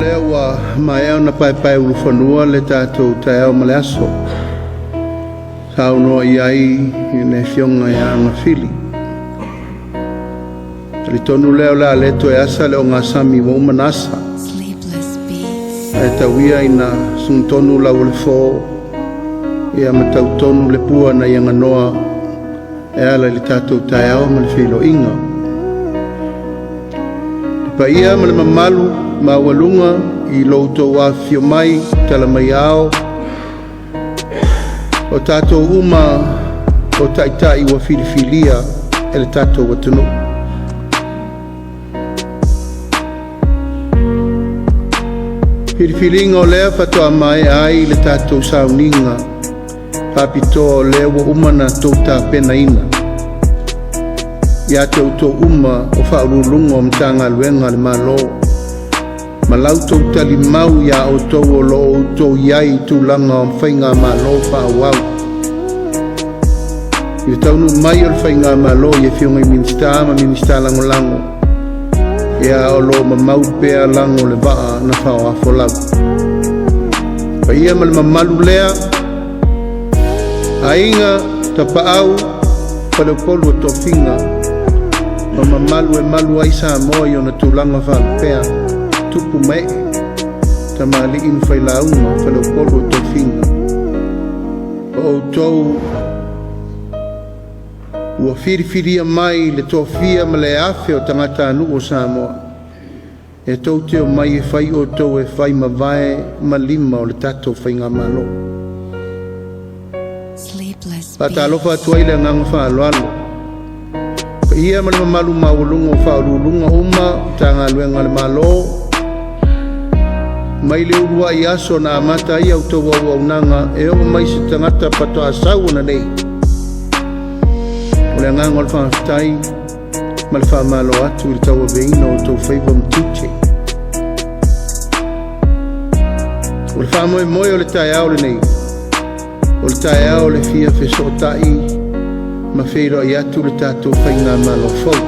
Lea ua maea ona paepaeulufanua le tatou taeao ma le aso, saunoa i ai le afioga ia Agafili. E talitonu lea o le a le toe asa le ogasami ua uma ona asa, ae tau ia ina sugutonu lau o le fo ia ma tautonu le pua nai aganoa e ala i le tatou taeao ma le feiloaiga. Le paia ma le mamalu maualuga i lo outou afifio mai, tala mai ao o tatou uma o taitai ua filifilia e le tatou atunuu. Filifiliga o lea faatoa maea ai le tatou sauniga faapitoa o lea ua uma ona outou tapenaina ia te outou uma o Faauluuluga o Matagaluega a le Malo ma la outou talimau ia outou o lo o outou i ai i tulaga o faigamalo faaauau. I le taunuu mai o le faigamalo i afioga i Minisita ma Minisita Lagolago, ia o lo o mamau pea lago o le vaa na faoafolau. Paia ma le mamalu lea, aiga, tapaau, faleupolu o tofiga, ma mamalu e malu ai Samoa i ona tulaga faalupea, tupu ma ee, tamalii ma failauga, faleupolu o tofiga. O outou ua filifilia mai le tofia ma le afe o tagatanuu o Samoa, e tou te omai e fai outou e fai mavae ma lima o le tatou faigamalo. Sleepless Faatalofa Beats. atu ai le agaga faaaloalo. Paia ma le mamalu maualuga o Faauluuluga uma o Matagaluega a le Malo, mai le uluai aso na amata ai a outou auaunaga e oo mai se tagata faatoa sau ona nei. O le agaga o le faafetai ma le faamalo atu i le tauaveina o outou faiva ma tiute. O le faamoemoe o le taeao lenei, o le taeao o le fia fesootai ma feiloai atu le tatou faigamalo fou.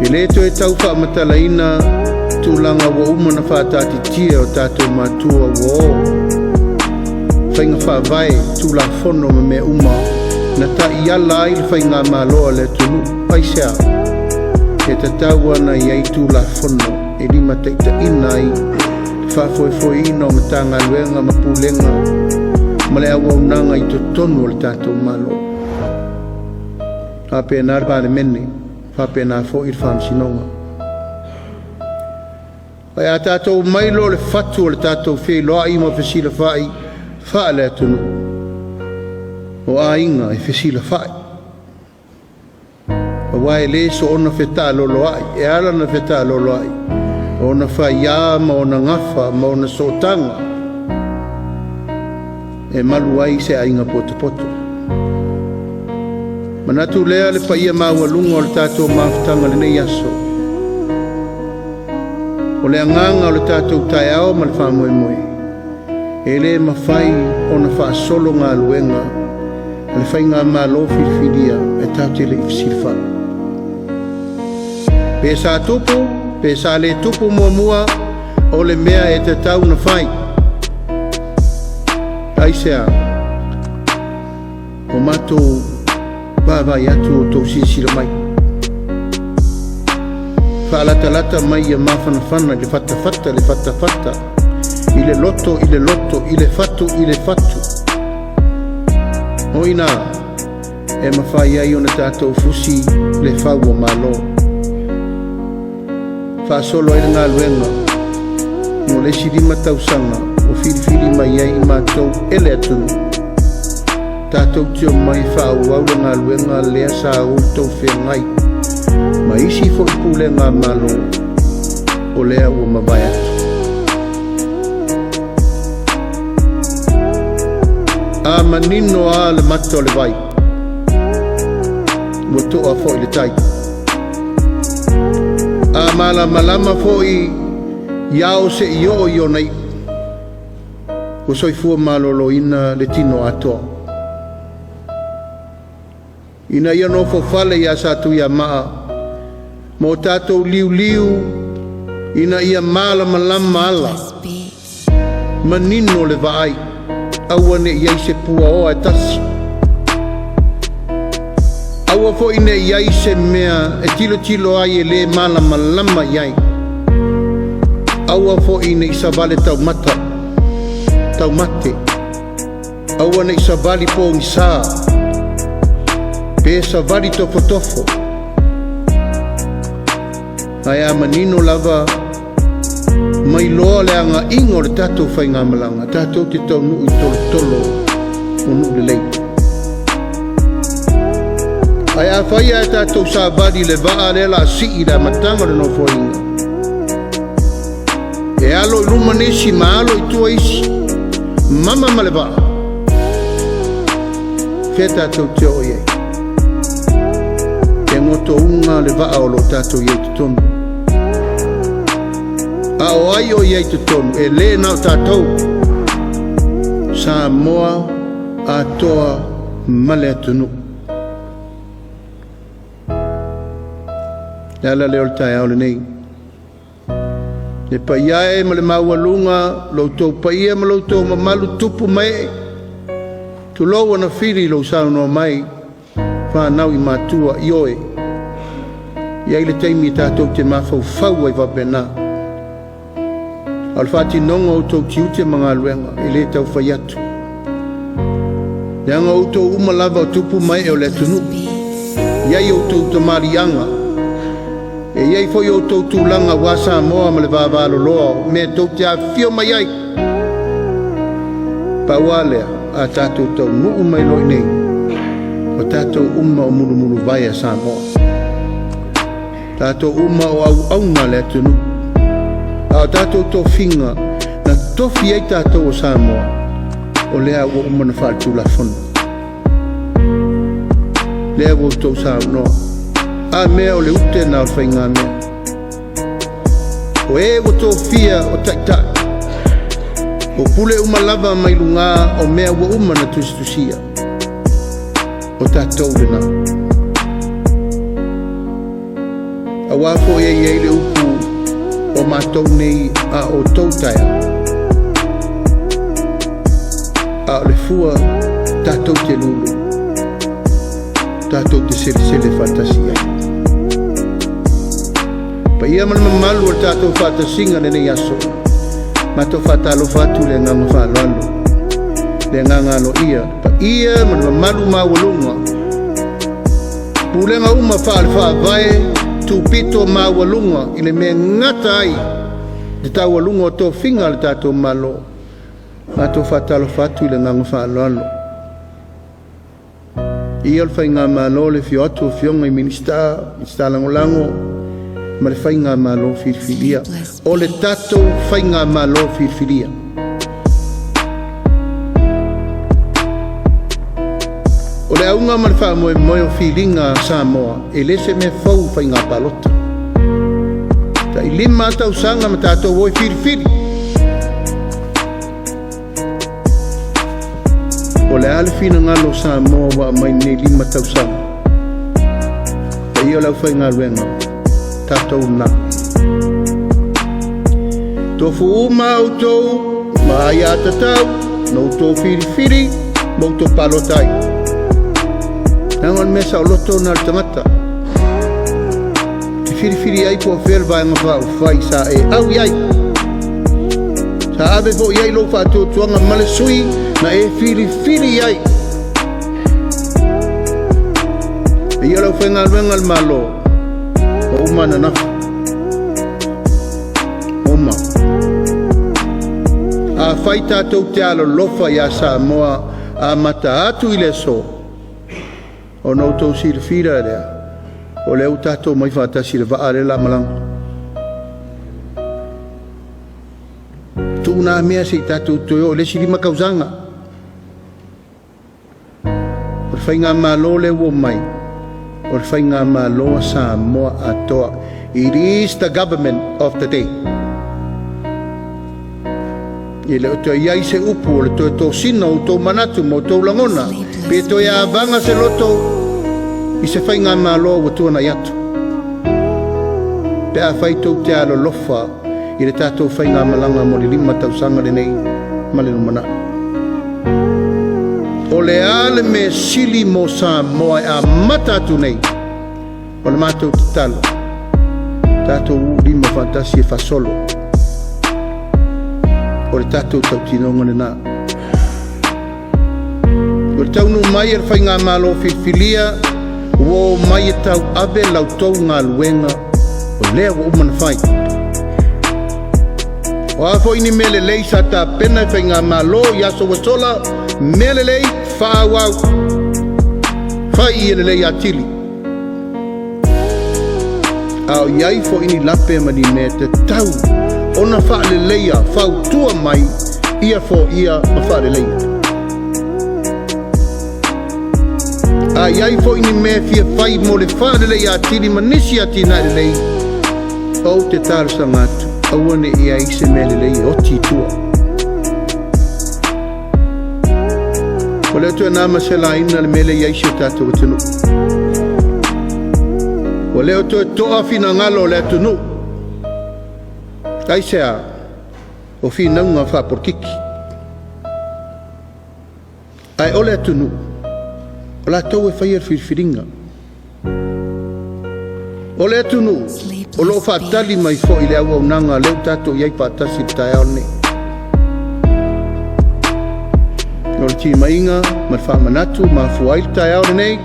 E le toe tau faamatalaina tulaga ua uma ona faataatitia o tatou matua ua o faiga faavae, tulafono ma mea uma na taiala ai le faigamalo a le atunuu. Aisea? E tatau ona i ai tulafono e limataitaiina ai le faafoefoeina o Matagaluega ma Pulega ma le auaunaga i totonu o le tatou Malo. Faapena le Palemene, faapena foi le Faamasinoga. Ae a tatou omai loa i le fatu o le tatou feiloai ma fesilafai faale-atunuu, o aiga e fesilafai, aua e le soona fetaaloloai, e ala ona fetaaloloai, o ona faia ma ona gafa ma ona sootaga e malu ai se aiga potopoto. Manatu lea le paia Sleepless maualuga o le Beats. tatou mafutaga i lenei aso, o le agaga o le tatou taeao ma le faamoemoe, e le mafai ona faasolo galuega a le faigamalo filifilia e tatou te le i fesilafai. Pe sa tupu, pe sa le tupu muamua, o le mea e tatau ona fai. Aisea? O matou vaavaai atu o outou silasila mai. Faalatalata mai ia mafanafana i le fatafata le fatafata, i le loto i le loto, i le fatu i le fatu. O i ina e mafai ai ona tatou fusi le fau o Malo. Faasolo ai le galuega mo le isi 5 tausaga ua filifili mai ai i matou e le atunuu. Tatou te omai faaauau le galuega lea sa outou feagai ma isi foi pulega a Malo o lea ua mavae atu. A manino lava le mata o le vai, ua toa foi le tai. A malamalama foi i ao seia oo i ona iu, ua soifua maloloina le tino atoa. Ina ia nofo fale ia Satuiamaa Ma o tatou liuliu ina ia malamalama ala, manino le vaai, aua ne i i ai se puaoa e tasi. Aua foi ne i i ai se mea e tilotilo ai e le malamalama i ai. Aua foi ne i savale taumata, taumate. Aua ne i savali pogisa, pe savali tofotofo. Ae a manino lava ma iloa le agaiga o le tatou faigamalaga, tatou te taunuu i tolotolo o nuu lelei. Ae afai ae tatou savali i le vaa lea o le a sii i le amataga o le Nofoaiga, e alo i luma nisi ma alo i tua isi, mama ma le vaa, fea tatou te oo i ai? E gotouga le vaa o lo o tatou i ai i totonu. A o ai o i ai i totonu, e le na o tatou. Samoa atoa ma le atunuu. Le ala lea o le taeao lenei. Le paia e ma le maualuga, lo outou paia ma lo outou mamalu tupu ma ee, tulou ona fili lou saunoa mai, fanau i matua, ioe, i ai le taimi e tatou te mafaufau ai faapena. A o le faatinoga o outou tiute ma galuega e le tau fai atu. Leaga o outou uma lava o tupu ma ee o le atunuu. E i ai outou tamaliiaga, e i ai foi outou tulaga aua Samoa ma le vavaloloa o mea tou te afifio mai ai. Pau lava lea, a tatou taunuu mai loa i inei, o tatou uma o mulumuluvae a Samoa. Tatou uma o auauna a le atunuu. A o tatou tofiga na tofi ai tatou o Samoa, o lea ua uma ona faaletulafono. Lea ua outou saunoa. A mea o le ute na o le faigamea. O e ua tofia o taitai, o pule uma lava mai luga o mea ua uma ona tusitusia. O tatou lena. Aua foi e i ai le upu o matou nei a outou taeao. A o le fua tatou te lulu, tatou te selesele faatasi ai. Paia ma le mamalu o le tatou faatasiga lenei aso. Matou faatalofa atu le agaga faaaloalo, le agaga aloaia, paia ma le mamalu maualuga. Pulega uma faale-faavae, tupito maualuga i le mea e gata ai le taualuga o tofiga a le tatou Malo. Matou faatalofa atu i le agaga faaaloalo. Ia o le faigamalo le afio atu o afioga i Minisita, Minisita Lagolago ma le faigamalo filifilia. O le tatou faigamalo filifilia. O le auga ma le faamoemoe o filiga a Samoa e le se mea fou faiga palota. Tai 5 tausaga ma tatou o e filifili. O le a le finagalo o Samoa ua aumai nei 5 tausaga. Paia o le aufaigaluega, tatou na. Tofu uma outou ma aiatatau na outou filifili ma outou palota ai. Leaga o le mea saoloto na le tagata. Te filifili ai po o fea le vaega faaupufai sa e au i ai. Sa ave foi i ai lou faatuatuaga ma le sui na e filifili i ai. E ia o le aufaigaluega a le Malo, ua uma ananafi. Uma. Afai tatou te alolofa ia Samoa amata atu i le aso, ona outou silafia lea, o lea ua tatou omai faatasi i le vaa lea o le a malaga. Tuu na mea se i tatou toe oo i le isi 5 tausaga. O le faigamalo lea ua omai, o le faigamalo a Samoa atoa. It is the government of the day. E le o toe i ai se upu o le toe tosina o outou manatu ma outou lagona, pe toe avaga se loto i se faigamalo ua tuanai atu. Pe afai tou te alolofa i le tatou faigamalaga mo le 5 tausaga lenei ma le lumanai. O le a le mea sili mo Samoa e amata atu nei, o le matou tatalo, tatou uulima faatasi e faasolo. O le tatou tautinoga lena. O le taunuu mai e le faigamalo filifilia ua o mai e tauave la outou galuega o lea ua uma ona fai. O a foi ni mea lelei sa tapena e faigamalo i aso ua sola, mea lelei faaauau, fai ia lelei atili. A o i ai foi ni lape ma ni mea tatau ona faaleleia, fautua mai ia foia ma faaleleia. A i ai foi ni mea fia fai mo le faaleleia atili ma nisi atinae lelei, ou te talosaga atu, aua ne i ai se mea lelei e oti i tua. O le toe na ma se laina le mele i ai si o tatou atunuu. Ua le o toe toa finagalo o le atunuu. Aisea, o finauga faapolokiki. Ae o le atunuu, o latou e faia le filifiliga. O le atunuu, o loo faatali mai foi le auaunaga lea ua tatou i ai faatasi i le taeao lenei. O le timaiga ma le faamanatu ma afua ai le taeao lenei,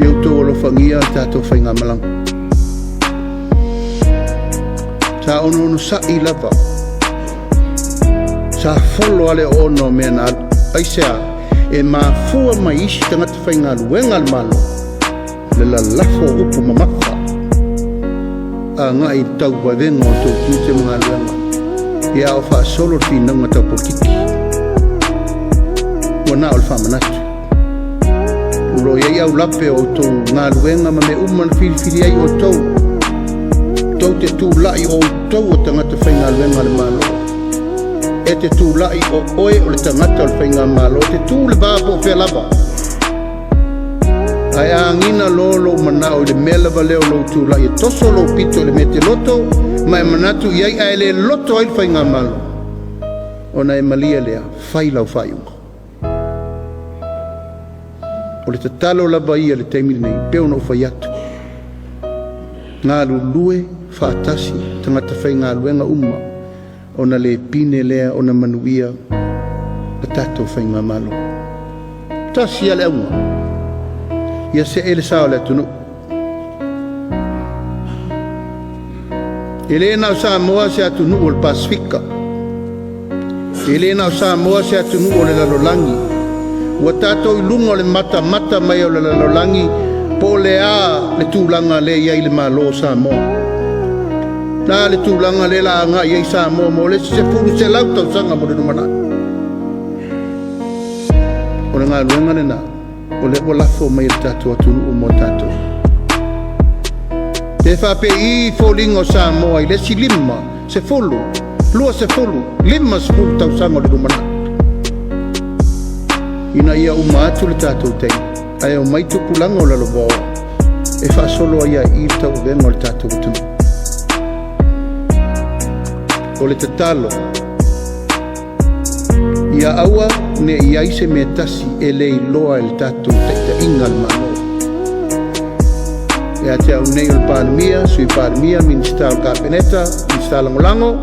ia outou alofagia le tatou faigamalaga. Sa ononosa'i lava, sa folo ale oona o mea na alu. Aisea, e mafua mai isi tagata faigaluega a le Malo le lalafo o upu mamafa agai i le tauavega o outou tiute ma galuega, ia o faasolo le finauga tau polokiki. Ua na o le faamanatu. O lo o i ai aulape o outou galuega ma mea uma na filifili ai outou. Tou te tulai o outou o tagata faigaluega a le Malo. E te tulai o oe o le tagata o le faigamalo, te tu le va po o fea lava. Ae agiga loa lou manao i le mea lava lea o lou tulai e toso lou pito i le mea e te loto ma e manatu i ai ae le loto ai le faigamalo, ona e malie lea, fai lau faaiuga. O le tatalo lava ia i le taimi lenei, pei ona ou fai atu, galulue faatasi tagata faigaluega uma, ona le pine lea ona manuia le tatou faigamalo. Tasi lava le auga, ia see le sa o le atunuu. E le na o Samoa se atunuu o le Pasefika. E le na o Samoa se atunuu o le lalolagi. Ua tatou i luga o le matamata mai o le lalolagi po o le a le tulaga lea e i ai le Malo o Samoa. Na le tulaga lea la agai ai Samoa mo le isi 100 tausaga mo le lumanai. O le galuega lena, o lea ua lafo mai e le tatou atunuu mo tatou. Pe faapei foliga o Samoa i le isi 5, 10, 20, 50 tausaga o le lumanai. Ina ia uma atu le tatou taimi, ae o mai tupulaga o lalovaoa e faasolo ai ai i le tauavega o le tatou atunuu. O le tatalo, ia aua ne i ai se mea tasi e le iloa e le tatou taitaiga a le Malo. Ia te au nei o le Palemia, Sui Palemia, Minisita o le Kapeneta, Minisita Lagolago,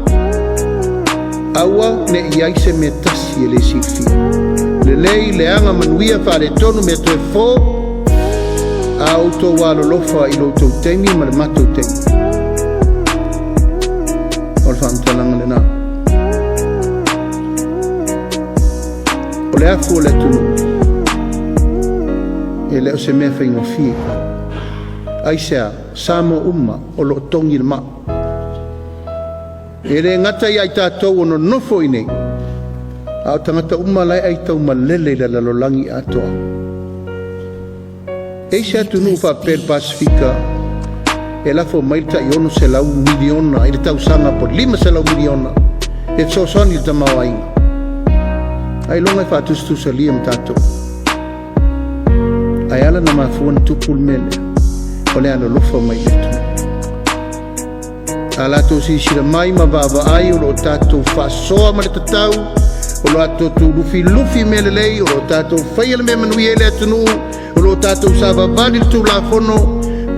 aua ne i ai se mea tasi e le silafia. Lelei leaga manuia faaletonu mea toe fofo, a outou alolofa i lo outou taimi ma le matou taimi. O le faamatalaga lena. O le afu o le atunuu, e le o se mea faigofie. Aisea, Samoa uma o loo togi le maa. E le gata ia i tatou o nonofo i nei, a o tagata uma la e aitau malele i le lalolagi atoa. E isi atunuu faapea le Pasefika e lafo mai le tai 600 miliona i le tausaga po 500 miliona e fesoasoani i le tamaoaiga. Ailoga e faatusatusalia ma tatou. Ae ala na mafua na tupu le mea lea. O le alolofa mai i le atunuu. A latou silasila mai ma vaavaai o lo o tatou faasoa ma le tatau, o lo o tatou lufilufi mea lelei, o lo o tatou faia le mea e manuia ai le atunuu, o lo o tatou savavali i le Tulafono,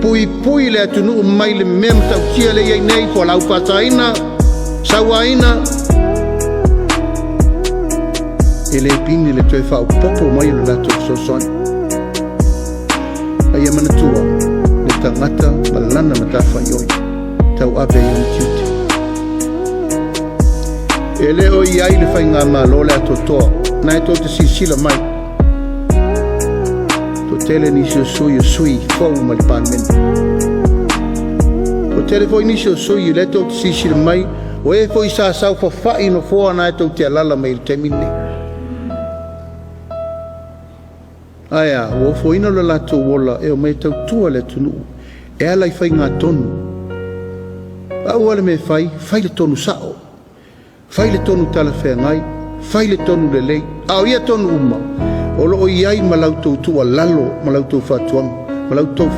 puipui le atunuu mai le mea matautia lea e i ai nei, fualaau faasaina, sauaina, e le pine le toe faaopoopo mai o le latou fesoasoani. A ia manatua le tagata ma lana matafaioi tauave ai ona tiute. E le o i ai le faigamalo le atoatoa, na e tou te silasila mai. Toatele nisi o sui o sui fou mai le Palemene. Toatele foi nisi o sui lea tou te silasila mai, o e foi sa saofafai i nofoa na e tou te alaala mai i le taimi lenei. Ae a, ua ofoina lo latou ola e omai e tautua le atunuu e ala i faigatonu. Pau lava le mea e fai, fai le tonu sao, fai le tonu talafeagai, fai le tonu lelei. A o ia tonu uma, o lo o i ai ma la outou tuualalo ma la outou fautuaga, ma la outou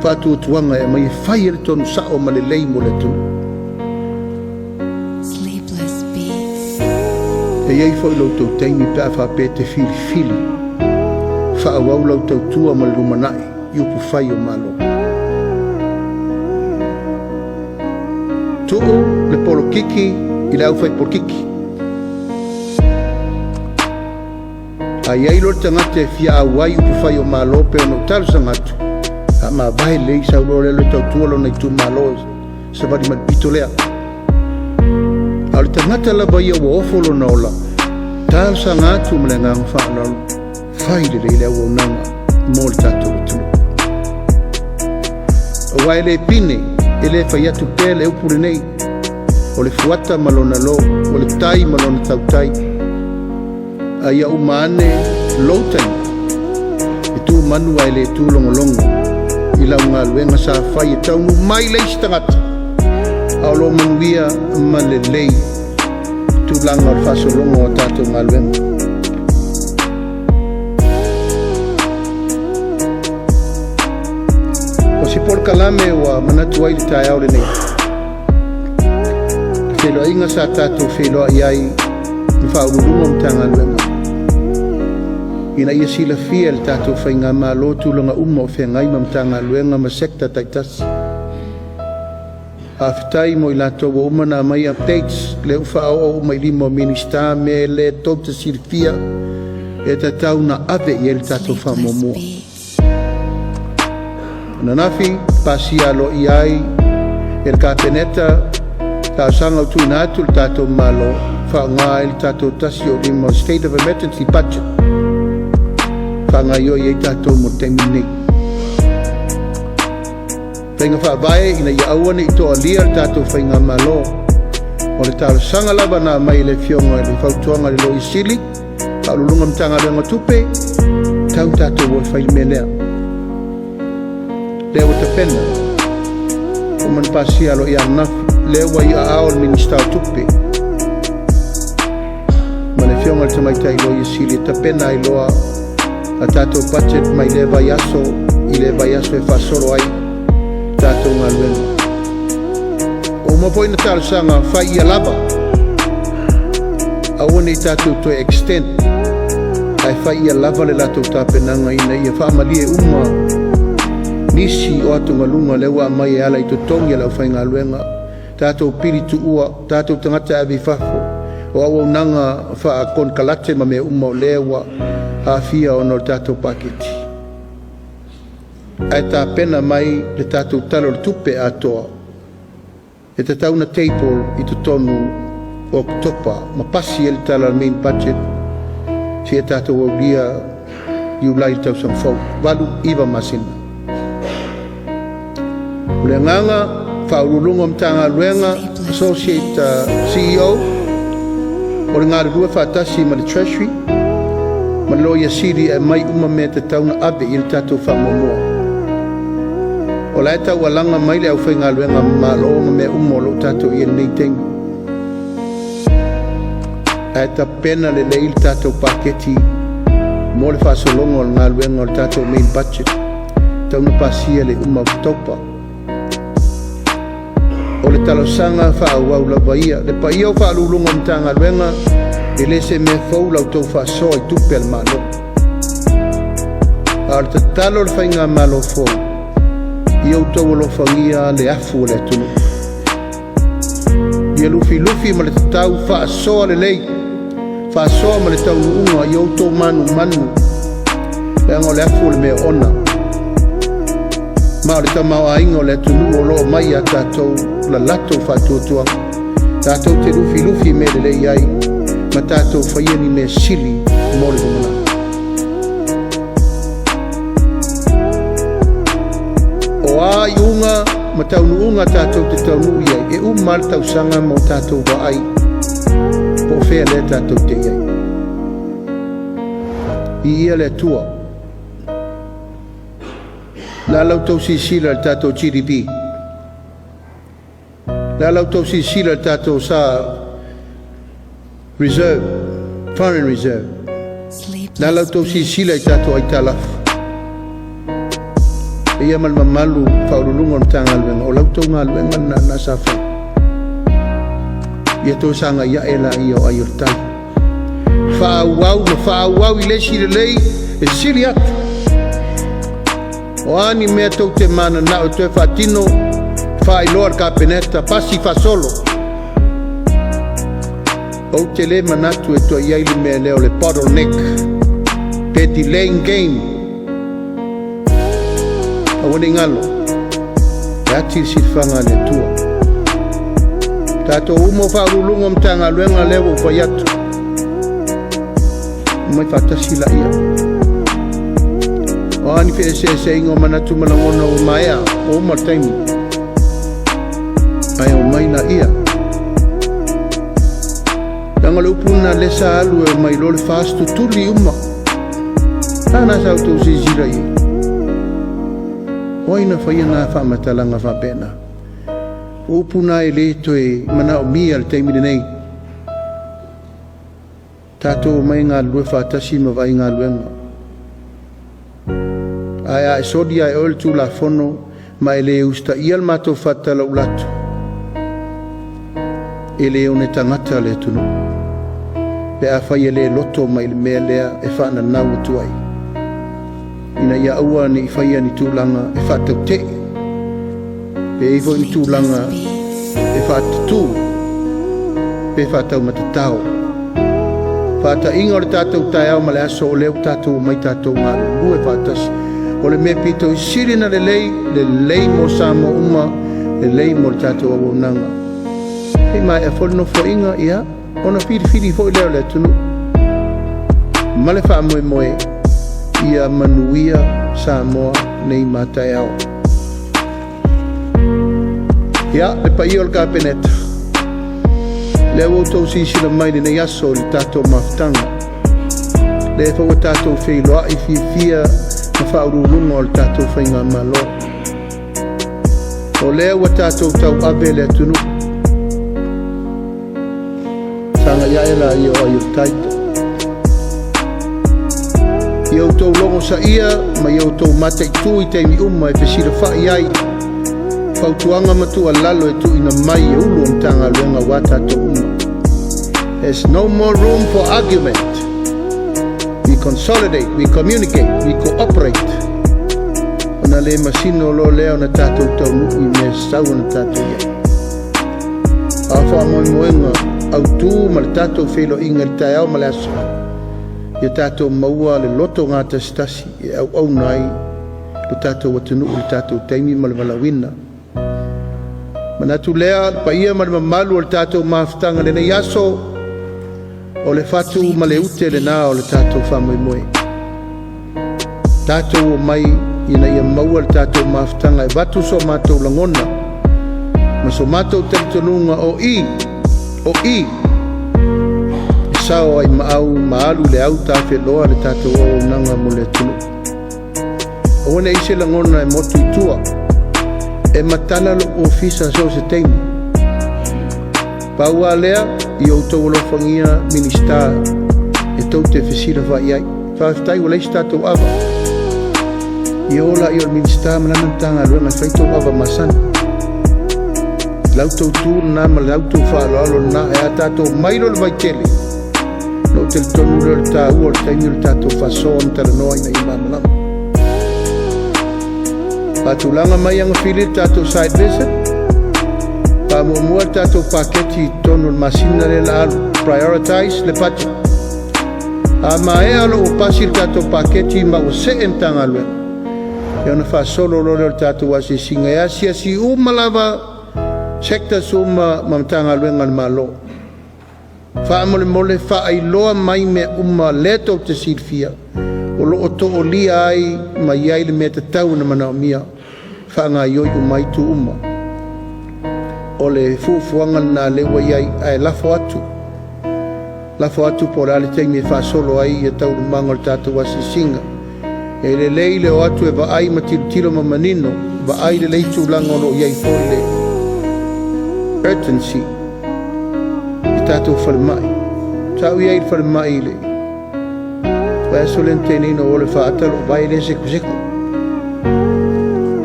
faatuatuaga e aumai e fai ai le tonu sao ma lelei mo le atunuu. Sleepless Beats. E i ai foi lo outou taimi pe a faapea e te filifili faaauau lau tautua ma le lumanai i upufai o Malo. Tuu le polokiki i le aufai polokiki. A i ai loa le tagata e fia auai i upufai o Malo pe ona ou talosaga atu, a mavae lelei sau loa lea e tautua lona itumalo savali mai le pito lea. A o le tagata lava ia ua ofo lona ola, talosaga atu ma le agaga faaaloalo, fai lelei le auaunaga mo le tatou atunuu. Aua e le pine, e le fai atu pea le upu lenei, o le fuata ma lona lo, o le tai ma lona tautai. A ia uma ane lou taimi, e tu manu ae le tu logologo i lau galuega sa fai e taunuu mai le isi tagata, a o lo o manuia ma lelei tulaga o le faasologa o tatou galuega. O si polokalame ua manatu ai le taeao lenei, le feiloaiga sa tatou feiloai ai ma Faauluuluga o Matagaluega, ina ia silafia e le tatou faigamalo tulaga uma o feagai ma Matagaluega ma sector taitasi. Faafetai mo i latou ua uma ona aumai updates, lea ua faaoo uma i lima o Minisita mea le tou te silafia e tatau ona ave i ai le tatou Sleepless faamuamua. Beats. Ananafi, pasia aloaia ai e le Kapeneta talosaga ua tuuina atu le tatou Malo faaaoga ai le tatou 105 State of Emergency Budget faagaioi ai tatou mo le taimi lenei. Faiga faavae ina ia aua ne i toalia le tatou faigamalo. O le talosaga lava na aumai e le Afioga i le fautuaga a le Loia Sili, Faauluuluga o Matagaluega o Tupe, tau tatou o e fai le mea lea. Lea ua tapena, ua uma ona pasia aloaia ananafi, lea ua i aao le Minisita o Tupe ma le Afioga i le Tamaitai Loia Sili e tapena ai loa a tatou budget mai lea vaiaso i lea vaiaso e faasolo ai tatou galuega. Ua uma foi na talosaga fai ia lava, aua ne i tatou toe extend, ae fai ia lava le latou tapenaga ina ia faamalie uma nisi o atugaluga lea ua aumai e ala i totogi a le aufaigaluega, tatou pili tuua, tatou tagata e ave i fafo, o auaunaga faakonekarate ma mea uma o lea ua aafia ona o le tatou paketi. Ae tapena mai le tatou Tala o le Tupe atoa e tatau ona table i totonu o Oketopa ma pasi ai le tala o le main budget seia tatou aulia Iulai le tausaga fou, 8-9 masina. O le agaga, Faauluuluga o Matagaluega, Sleepless Associate Beats. CEO, o le galulue faatasi ma le Treasury ma le Loia Sili e aumai uma mea e tatau ona ave i ai le tatou faamuamua. O la e taualaga mai le aufaigaluega malo ma mea uma o lo o tatou i ai i lenei taimi. Ae tapena lelei le tatou paketi mo le faasologa o le galuega o le tatou main budget. Tatau ona pasia i le iuga o Oketopa. O le talosaga faaauau lava ia. Le paia o Ofisa Sili o Pulega o Matagaluega, e le o se mea fou la outou faasoa i tupe a le Malo. A o le tatalo a le Faigamalo fou, ia outou alofagia le afu o le atunuu. Ia lufilufi ma le tatau faasoa lelei, faasoa ma le taunuuga, ia outou manumanu, leaga o le afu o le mea oona. Ma o le tamaoaiga o le atunuu o lo o mai ia tatou la latou faatuatuaga, tatou te lufilufi mea lelei ai, ma tatou faia ni mea sili mo le lumanai. O a iuga ma taunuuga tatou te taunuu i ai, e uma lava le tausaga ma o tatou vaai po o fea lea tatou te i ai. Viia le Atua. O le a la outou silasila i le tatou GDP? O le a la outou silasila i le tatou sa reserve, foreign reserve? O le a la Sleepless outou silasila i Beats. tatou aitalafu? Ia ma le mamalu faauluuluga o le Matagaluega, o la outou galuega lena na sa fai. Ia toe sagai ae laia o ai o le tai. Faaauau ma faaauau i le isi lelei e sili atu. O a ni mea tou te mananao e toe faatino, faailoa le Kapeneta, pasi faasolo. Ou te le manatu e toe i ai le mea lea o le bottleneck, pe delaying game. Aua ne i galo, e ati le silafaga a le Atua. Tatou uma o faauluuluga o Matagaluega lea ua ou fai atu, omai faatasi laia. O a ni feeseeseaiga o manatu ma lagona ua maea, ua uma le taimi. Ae omai laia. Leaga o le upu lena lea sa alu e omai loa le FAST tutuli uma. A na sa outou silasila i ai? O ai na faia na faamatalaga faapena? O upu na e le toe manaomia le taimi lenei. Tatou omai galulue faatasi ma vaai galuega. Ae a e soli ae oe le Tulafono ma e le usitaia le matou faatalauula atu, e le one tagata le atunuu. Pe afai e le loto mai le mea lea e faananau atu ai, ina ia aua ne i faia ni tulaga e faatautee, pe i ai foi ni tulaga Sleepless Beats. e faatatū pe faataumatatao. Faataiga o le tatou taeao ma le aso o lea ua tatou omai tatou galulue faatasi. O le mea pito i sili na lelei, lelei mo Samoa uma, lelei mo le tatou auaunaga. Se i maea foi le nofoaiga, ia, ona filifili foi lea o le atunuu. Ma le faamoemoe, ia manuia Samoa nei ma taeao. Ia, le paia o le Kapeneta, lea ua outou silasila mai lenei aso i le tatou mafutaga. Lea foi ua tatou feiloai fiafia ma faauluuluga o le tatou faigamalo. O lea ua tatou tauave le atunuu. Sagai ae laia o ai o le tai. Ia outou logosaia ma ia outou mataitu i taimi uma e fesilafai ai fautuaga ma tuualalo e tuuina mai e Ulu o Matagaluega ua tatou uma. There's no more room for argument. We consolidate, we communicate, we cooperate. Ona le masino loa lea ona tatou taunuu i mea sau ona tatou i ai. A faamoemoega autū ma le tatou feiloaiga i le taeao ma le aso, ia tatou maua le loto gatasitasi e auauna ai le tatou atunuu i le tatou taimi ma le valaauina. Manatu lea, le paia ma le mamalu o le tatou mafutaga lenei aso, o le fatu ma le Sleepless ute lena o le Beats. tatou faamoemoe. Tatou omai ina ia maua le tatou mafutaga e avatu so matou lagona ma so matou talitonuga o i e sao ai maau ma alu le au tafeloa le tatou auaunaga mo le atunuu. Aua ne i se lagona e motu i tua, e matala lou ofisa so o se taimi. Pau lava lea, ia outou alofagia Minisita e tou te fesilafai ai. Faafetai ua leai se tatou ava. Ia o laia o le Minisita ma lana Matagaluega e fai tou ava masani. La outou tu lena ma la outou faaaloalo lena, ae a tatou omai loa i le vaitele, ona ou talitonu lea o le taua o le taimi o le tatou faasoa ma talanoa ina ia malamalama. Faatulaga mai agafili le tatou site visit, faamuamua le tatou paketi i totonu o le masina lea la alu, prioritize le budget. A maea o lou pasi le tatou paketi ma ua see Matagaluega, ia ona faasolo loa lea o le tatou asiasiga e asiasi uma lava sectors uma ma Matagaluega a le Malo. Faamolemole faailoa mai mea uma lea tou te silafia o lo o toolia ai ma i ai le mea tatau ona manaomia faagaoioi uma ai itu uma. O le fuafuaga lena lea ua i ai, ae lafo atu, lafo atu po o le a le taimi e faasolo ai ia taualumaga o le tatou asiasiga. E lelei le o atu e vaai ma tilotilo ma manino, vaai lelei tulaga o lo o i ai foi le urgency i tatou falemai. Sa ou i ai i le falemai i le vaiaso lea na tea nei na o le faata lou vae lea e sekuseko.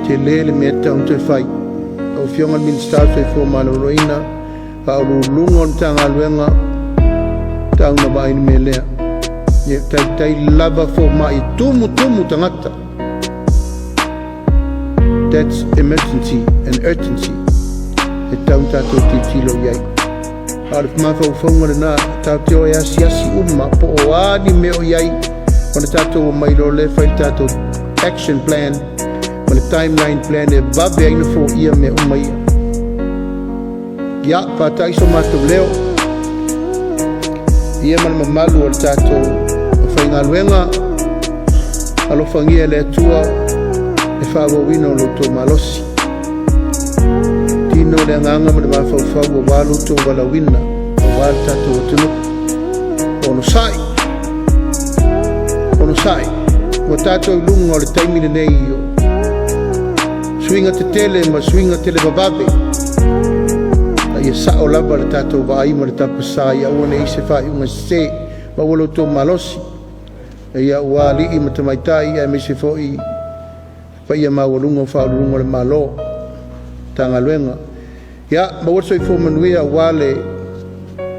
Tele le mea e tatau ona toe fai. Lau Afioga i le Minisita o le Soifua Maloloina, Faauluuluga o le Matagaluega, tau na vaai le mea lea. Ia taitai lava fomai tumutumu tagata. That's emergency and urgency. E tau na tatou tilotilo i ai. A o le mafaufauga lena, tatou te o e asiasi uma po o a ni mea o i ai, ona tatou omai loa lea fai le tatou action plan ma le timeline plan e vave ai na foia mea uma ia. Ia, faata'i so matou leo. Ia ma le mamalu o le tatou faigaluega, alofagia e le Atua le faaauauina o lo outou malosi. Tino le agaga ma le mafaufau aua lo outou valaauina, aua le tatou atunuu. Onosai, onosai, ua tatou i luga o le taimi lenei o suiga tetele ma suiga televavave. A ia sao lava le tatou vaai ma le tapasā ia aua ne i se faaiuga sese ma ua lo outou malosi. Ia ua alii ma tamaitai aemaise foi paia maualuga o faauluuluga o le Malo, Matagaluega. Ia, maua le soifua manuia aua le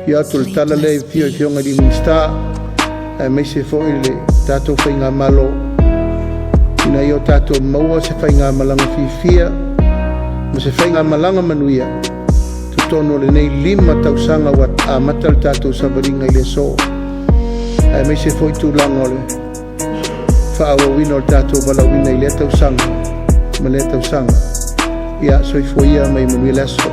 afio atu o le tala lea i afio i afioga i Minisita, aemaise foi le tatou faigamalo ina ia o tatou maua se faigamalaga fiafia ma se faigamalaga manuia totonu o lenei 5 tausaga ua amata le tatou savaliga i le aso, aemaise foi tulaga o le faaauauina o le tatou valaauina i lea tausaga ma lea tausaga. Ia, soifua ia ma ia manuia le aso.